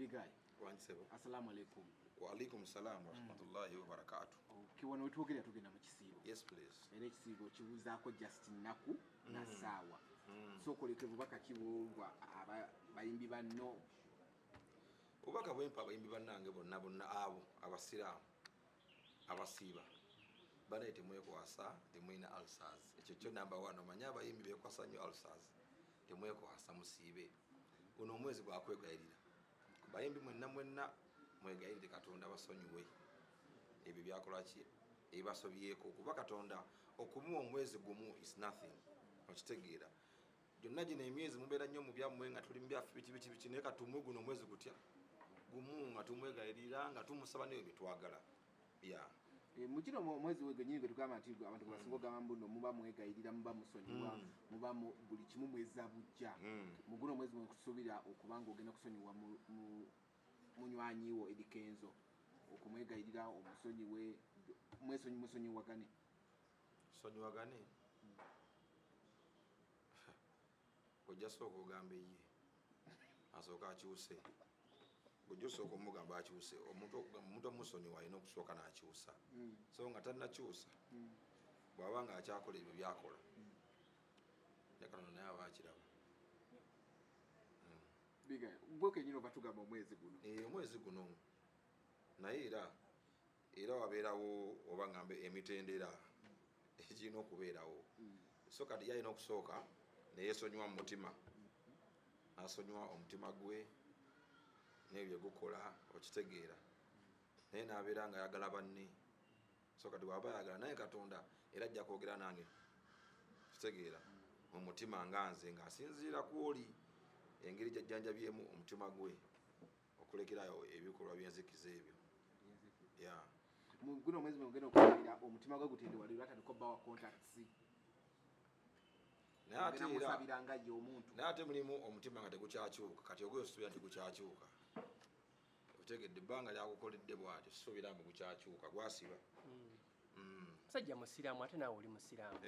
Big Eye. Wangisebo. Assalamu alaikum. Wa alaikum salam wa rahmatullahi wa barakatuh. Okay, wano wetwogerera tugenda mu kisiibo. Yes please. Era ekisiibo kibuzaako just nnaku na ssaawa. So koleke bubaka ki bw'owa abayimbi banno? Obubaka bwempa abayimbi bannange bonna bonna abo abasiraamu abasiiba banaye temwekwasa temulina ulcers. Ekyo kyo number one. Omanyi abayimbi bekwasa nnyo ulcers. Temwekwasa, musiibe. Guno omwezi gwakwegayirira. Bayimbi mwenna mwenna mwegayirire Katonda basonyiwe ebyo byakola ki ebibasobyeko, kuba Katonda okumuwa omwezi gumu is nothing. Okitegeera gyonna gino emyezi mubeera nnyo mu byammwe nga tuli mu byaffe biki biki biki, naye katumuwe guno omwezi gutya gumu nga tumwegayirira nga tumusaba n'ebyo byetwagala. Yeah. Mu kino omwezi gwennyini gwe tugamba nti abantu gwe basinga ogamba mbu nno muba mwegayirira, muba musonyiwa, muba buli kimu mwezza bujja. Mu guno omwezi mwekusuubira okuba nga ogenda kusonyiwa munywanyi wo Eddy Kenzo, okumwegayirira omusonyiwe, musonyiwagane. Sonyiwagane? Ojja sooka ogambe ye asooka akyuse. Ojja osooka omugamba akyuse. Omuntu omusonyiwa alina okusooka n'akyusa. So nga tannakyusa, bw'aba nga akyakola ebyo byakola, ne Katonda naye aba akiraba. Big Eye, gwe kennyini oba tugamba omwezi guno. Omwezi guno naye era wabeerawo oba ngambe emitendera egirina okubeerawo. So kati ye alina okusooka neyeesonyiwa mu mutima, n'asonyiwa omutima gwe n'ebyo byegukola, okitegeera, naye n'abeera nga ayagala banne. So kati bw'aba ayagala naye Katonda era ajja kwogera nange, kitegeera, mu mutima nga nze ng'asinziira ku oli engeri gy'ajjanjabyemu omutima gwe okulekerayo ebikolwa by'enzikiza ebyo. Yeah. Mu guno omwezi mwe mugenda okumalira omutima gwe gutendewalira, atandika obbawa contacts. Naye ate Ogenda era musabira nga ye omuntu. Naye ate mulimu omutima nga tegukyakyuka, kati ogwo osuubira nti gukyakyuka. Otegedde ebbanga lyakukoledde bw'atyo, suubira mbu gukyakyuka, gwasiba. Musajja musiraamu, ate naawe oli musiraamu.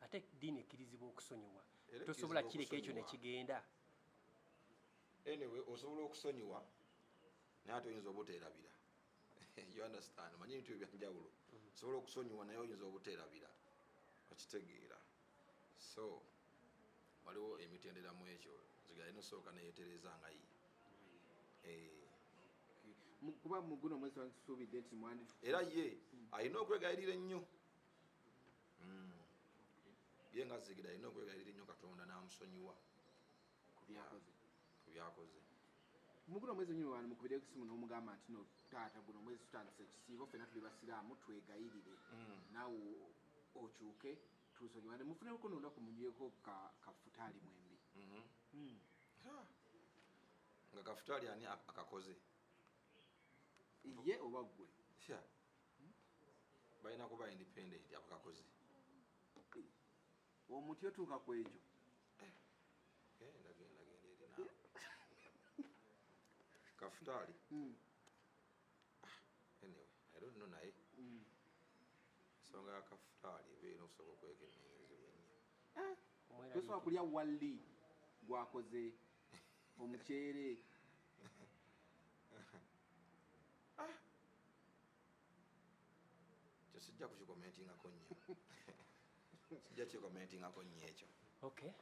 Ate eddiini ekkirizibwa okusonyiwa. Era Tosobola ekkirizibwa kireka ekyo okusonyiwa. ne kigenda. Anyway, osobola okusonyiwa naye ate oyinza obuteerabira. You understand? Omanyi ebintu ebyanjawulo. Osobola okusonyiwa naye oyinza obuteerabira. Okitegeera. So waliwo emitendera mu ekyo. Nziga alina osooka neyeetereza nga ye. Kuba mu guno omwezi twandisuubidde nti mwandi Era ye alina okwegayirira ennyo. Ye nga Zigida alina okwegayirira ennyo Katonda n'amusonyiwa ku byakoze. Ku byakoze. Mu guno omwezi nyini wano mukubire esimu n'omugamba nti no taata, guno omwezi tutandise ekisiibo, ffenna tuli basiraamu, twegayirire, naawe okyuke tusonyiwane, mufuneko n'olunaku munyweko kafutaali mwembi. Ha. Nga kafutaali ani akakoze? Ye oba ggwe? Sya. Balina kuba independent abakakoze. Omuti otuuka ku ekyo. Genda, genda, genda eri naawe. Kafutaali. Anyway, I don't know, naye ensonga ya kafutaali eba erina okusooka okwekenneenyezebwa ennyo. Tosobola kulya walli gwakoze omuceere? Kyo sijja kukikomentingako nnyo. Sijja kikomentingako nnyo ekyo.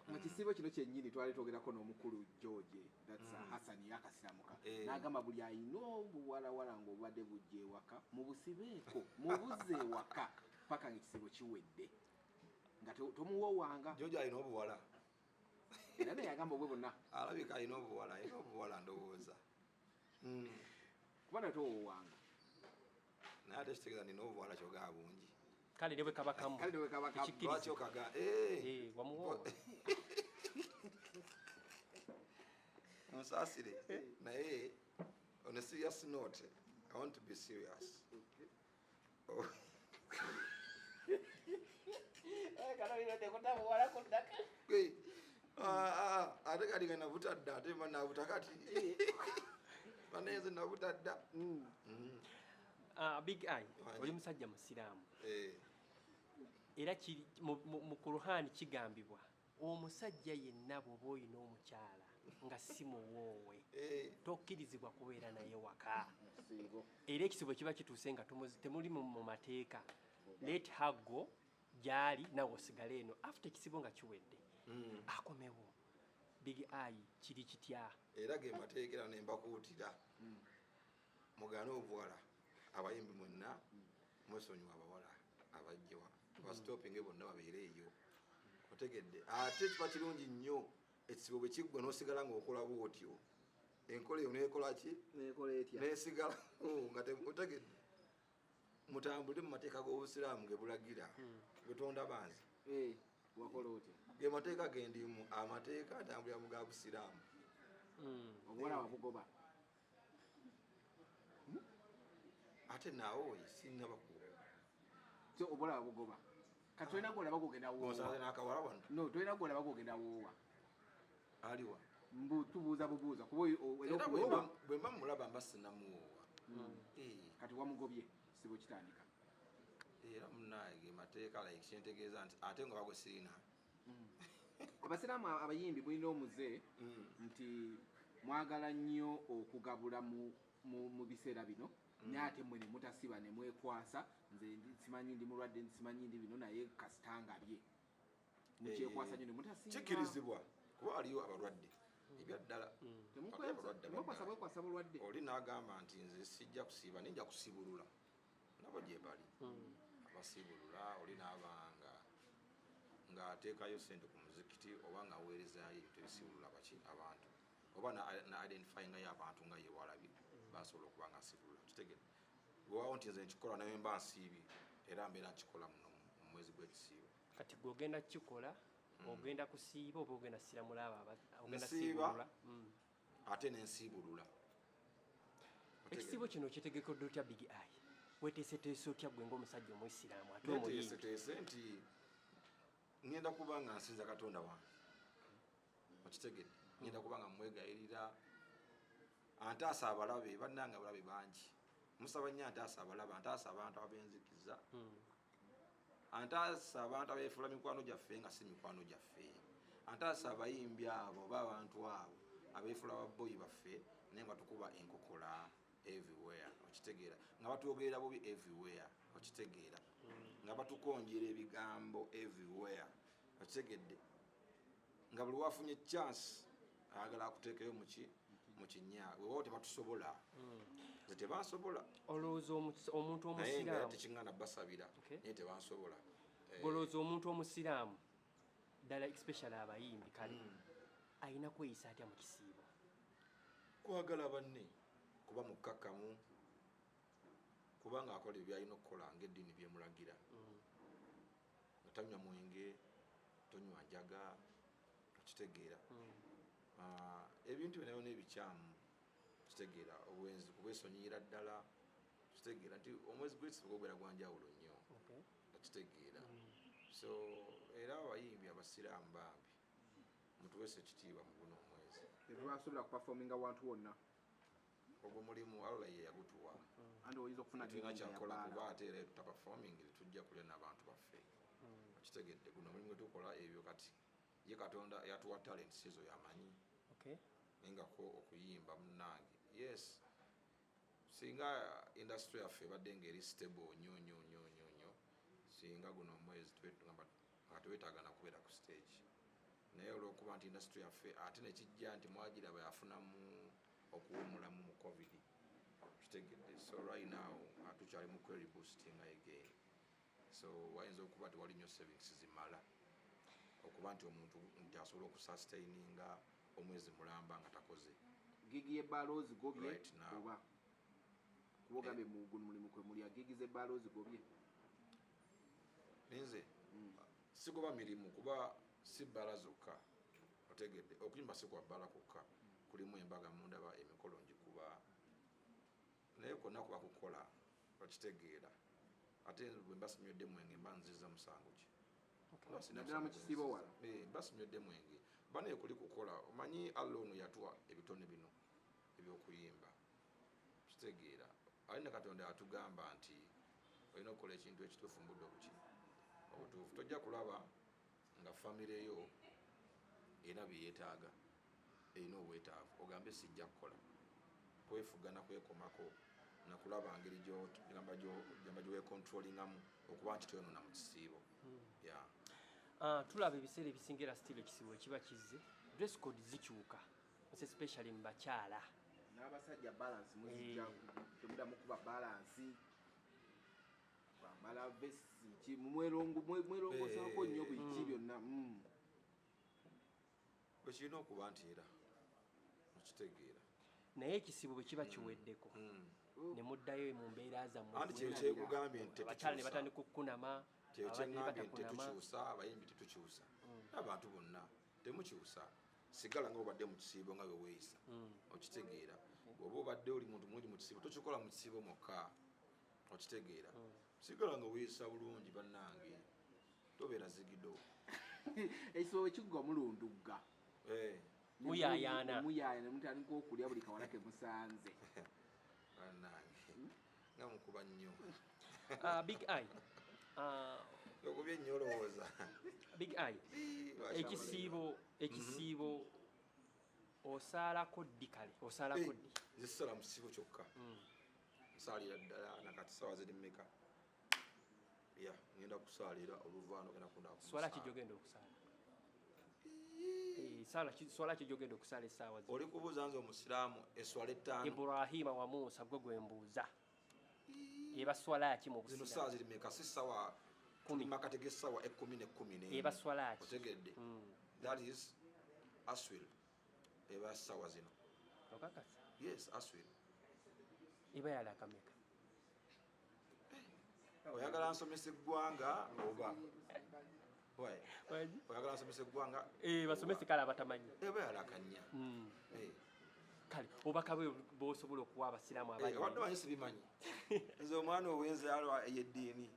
Mu kisiibo kino kyennyini twali twogerako n'omukulu George, that's Hassan yakasiramuka, n'agamba buli alina obuwalawala ng'obubadde bujja ewaka mubusibeeko, mubuze ewaka paka ng'ekisiibo kiwedde, nga tomuwowanga. George alina obuwala. Era naye yagamba obwe bonna. Alabika alina obuwala, alina obuwala ndowooza. Kuba naye towowanga. Naye ate kitegeeza nina obuwala kyogaba bungi. Kale ne bwe kaba kamu. Kale ne bwe kaba kamu. Ekikkiriza. Lwaki okaga? Wamuwoowa. Nsaasire naye on a serious note, I want to be serious. Oh. Hey, ate kati nga nabuta dda, ate mba nabuta kati banenze nabuta dda. Big Eye, Wangi. oli musajja musiraamu. Era mu Kuruhani kigambibwa Omusajja yenna bw'oba oyina omukyala nga si muwoowe, tokkirizibwa kubeera naye waka. Siibo. Era ekisibo kiba kituuse nga temuli mu mateeka. Let her go gyali, nawe osigale eno. After ekisibo nga kiwedde, akomewo. Big Eye, kiri kitya? Era ge mateeka, era nembakuutira mugaane obuwala. Abayimbi mwenna mwesonyiwa abawala abajjewa, basitopinge bonna babeere eyo, otegedde? Ate kiba kirungi nnyo ekisibo bwe kiggwa n'osigala ng'okola bwotyo, enkola eyo nekola ki? Nekola etya? Nesigala nga otegedde, mutambule mu mateeka g'obusiraamu ge bulagira. Bwetonda banzi. Eh, wakola otya? Ge mateeka gendimu, amateeka atambulira mu ga busiraamu. Obuwala wabugoba? Ate naawe sinnabaku. So obuwala wabugoba, kati tolina gwolaba gwogenda woowa? Gonsanze n'akawala wano. No, tolina gwolaba gwogenda woowa? Aliwa? Mbu tubuuza bubuuza kuba era Era okuwoowa. Bwe mba mulaba mba sinamuwoowa. Eh, Kati wamugobye, sibo kitandika. Era munaye ge mateeka, like kyentegeeza nti ate nga bagwe sirina. Abasiraamu abayimbi mulina omuze nti mwagala nnyo okugabula mu biseera bino, naye ate mmwe ne mutasiba ne mwekwasa, nze simanyi ndi mulwadde, simanyi ndi bino, naye kasitangabye mukyekwasa nnyo ne mutasiba. Kikkirizibwa kuba waliyo abalwadde ebyaddala. Waliyo abalwadde Temwekwasa abaddala. Bwekwasa bulwadde. Oli n'agamba nti nze sijja kusiiba naye nja kusibulula, nabo gye bali abasiibulula. Oli n'abanga ng'ateekayo sente ku muzikiti oba ng'aweerezayo ebintu ebisiibulula baki abantu oba na identifyingayo abantu nga ye walabye basobola okuba nga asibulula, kitegedde? Weewaawo nti nze nkikola naye mba nsiibye, era mbeera nkikola muno mu mwezi gw'ekisiibo. Kati gwe ogenda kukikola, ogenda kusiiba oba ogenda siramula abo ogenda Nsiiba. siibulula? Ate nensiibulula. Ekisiibo kino kitegekedde otya, Big Eye? Weteeseteese otya gwe ng'omusajja omuisiraamu ate omuyimbi? Neteeseteese nti ŋŋenda kuba nga nsinza Katonda wange, okitegedde? Ŋŋenda kuba nga mwegayirira antaasa abalabe. Bannange, abalabe bangi, musaba nnyo antaasa abalabe, antaasa abantu abenzikiza, antaasa abantu abeefuula mikwano gyaffe nga si mikwano gyaffe, antaasa abayimbi abo oba abantu abo abeefuula baboyi baffe naye nga batukuba enkokola everywhere, okitegeera? Nga batwogerera bubi everywhere, okitegeera? Nga batukonjera ebigambo everywhere, okitegedde? Nga buli wafunye chance ayagala akuteekeyo muki mu kinnya. Wewawo tebatusobola, nze tebansobola. Olowooza omuntu Naye nga omusiraamu tekiŋŋana basabira. Naye tebansobola. Golowooza omuntu omusiraamu ddala, especially abayimbi, kale ayina kweyisa atya mu kisiibo? Kwagala banne, kuba mukkakkamu, kubanga akola ebyalina okukola ngaeddiini byemulagira, nga tanywa mwenge, tonywa njaga, okitegeera? Ah, ebintu byona byona ebikyamu, kitegeera? Obwenzi kubwesonyiyira ddala, kitegeera nti omwezi gwekisibo gubeera gwa njawulo nnyo. Okitegeera? So era abayimbi abasiraamu bambi mutuweesa ekitiibwa mu guno omwezi. Tetubasobola kuperforminga wantu wonna. Ogwo mulimu Allah ye yagutuwa. Andi oyinza okufuna Tulina gig nga kyakola ya kuba bbaala. Ate era tutaperforming tetujja kulya n'abantu baffe, okitegedde? Guno omulimu gwe tukola ebyo, kati ye Katonda yatuwa talent sizo yamanyi. Naye nga ko okuyimba munange, yes, singa industry yaffe ebadde ngaeri stable nnyo nnyo nnyo nnyo nnyo, singa guno omwezi nga tewetaaga nakubeera ku stage. Naye olwokuba nti industry yaffe ate nekijja nti mwagiraba yafunamu okuwumulamu mu COVID, kitegedde? So right now tukyali mu query boosting again, so wayinza okuba tewali nnyo savings zimala okuba nti omuntu nti asobola okusustaininga omwezi mulamba nga takoze. Gig y'ebbaala ozigobye? Right now. Oba kuba ogambye mu guno mulimu kwe mulya, gig z'ebbaala ozigobye? Ninze sigoba mirimu kuba si bbala zokka, otegedde? Okuyimba si kwa bbala kwokka, kulimu embaga, mundaba emikolo ngikuba, naye kwonna kuba kukola, okitegeera? Ate bwe mba sinywedde mwenge mba nziza musango ki? Mba sina Naddala mu musango gwe kisiibo nziza. Wala. Eh, mba sinywedde mwenge banaye kuli kukola. Omanyi Allah ono yatuwa ebitone bino ebyokuyimba, kitegeera? Ali ne Katonda yatugamba nti olina okukola ekintu ekituufu mu budde obuki obutuufu. Tojja kulaba nga famire yo Erina byeyeetaaga, erina obwetaavu. Ogambe sijja kukola kwefuga nakwekomako nakulaba ngeri gamba gyowecontrollingamu okuba nti toyonona mu kisiibo, yeah. Ah, tulaba ebiseera ebisinga era still ekisiibo ekiba kizze, dress code zikyuka, especially mu bakyala. N'abasajja balance muzijja, temuddamu kuba balance, kwambala vesti ki, mwerongosako nnyo biki byonna. Bwe kirina okuba nti era okitegeera. Naye ekisiibo bwe kiba kiweddeko ne muddayo mu mbeera zammwe, Anti kyeyo kyekugambye nti abakyala ne tetukyusa. batandika okukunama, Kyeyo abadde ne kyeŋŋambye nti batakunama. Tetukyusa, abayimbi tetukyusa, n'abantu bonna temukyusa. Sigala nga obadde mu kisiibo nga bwe weeyisa, okitegeera? Bw'oba obadde oli muntu mulungi mu kisiibo, tokikola mu kisiibo mwokka, okitegeera? Sigala nga weeyisa bulungi, bannange, tobeera zigido. Ekisibo ekiggwa mulundugga. Eh, Muyaayaana. Muyaayana, mutandika okulya buli kawala ke musanze. Bannange, nga mukuba nnyo. Ah, Big Eye. Ah, Okubye nnyo olowooza. Big Eye, ekisiibo osaalako ddi? Kale osaalako ddi? Nze sisala mu kisiibo kyokka, nsaalira ddala. Nakati sawa ziri mmeka? Ya, ngenda kusaalira oluvaano, genda kunda. Swala ki gyogenda okusaala? Eh, swala ki gyogenda okusaala essaawa zino? Oli kubuuza nze omusiraamu eswala 5? Iburahima wa Musa, gwe gwembuuza, eba swala ki mu Zino busiraamu? saawa ziri mmeka? Si sawa 10. Makati g'essaawa 10 ne 11. Eba swala ki? Otegedde? That is aswil, eba sawa zino. Okakasa? Yes, aswil. Eba yalakameka? Oyagala nsomesa eggwanga oba? Why? Oyagala nsomesa eggwanga? Eh, basomese kale abatamanyi. Eba yalakanya. Eh. Kale obubaka bwe bwosobola okuwa abasiraamu abali Obadde manyi sibimanyi nze omwana ow'enzaalwa ey'eddiini,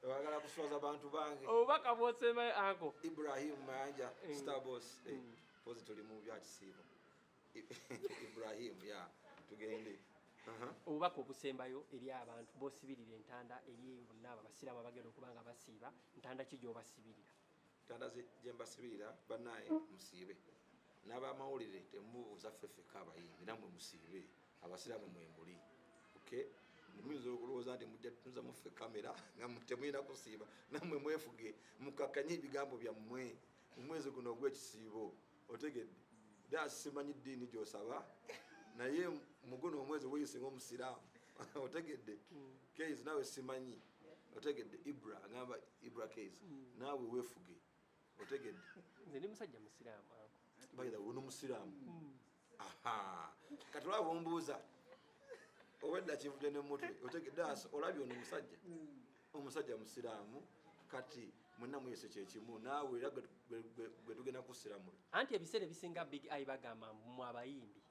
oyagala kuswaza bantu bange. Obubaka bwosemayo, anko. Ibrahim Mayanja, Starbos, pozi tuli mu byakisiibo. Ibrahim ya tugende. Aha. Obubaka obusembayo eri abantu bosibirira entanda, eri bonna abo abasiraamu abagenda okuba nga basiiba, ntanda ki gy'obasibirira? Ntanda gye mbasibirira, bannaye, musiibe. N'abamawulire temubuuza ffe ffekka abayimbi, nammwe musiibe, abasiraamu mwemuli. Okay, muyinza okulowooza nti mujja tutunuza muffe kamera nga temulina kusiiba. Nammwe mwefuge, mukakkanye ebigambo byammwe mu mwezi guno ogw'ekisiibo, otegedde? Ddala simanyi ddiini gy'osaba, naye mu guno omwezi weyise ng'omusiraamu, otegedde? Case naawe simanyi, otegedde? Ibra agamba, Ibra Case, naawe weefuge, otegedde? Nze ndi musajja musiraamu, anko. By the way, ono musiraamu. Aha, kati olaba ombuuza obwedda kivudde ne mutwe, otegedde? Olabye ono omusajja musiraamu. Kati mwenna mwese kyekimu naawe era gwe tugenda kusiramula. Anti ebiseera ebisinga Big Eye bagamba mwe abayimbi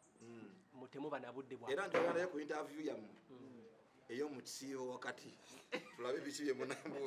mutemuba na budde bwa Era njagala naye ku interview yammwe ey'omu kisiibo wakati tulabe biki bye munambuuza.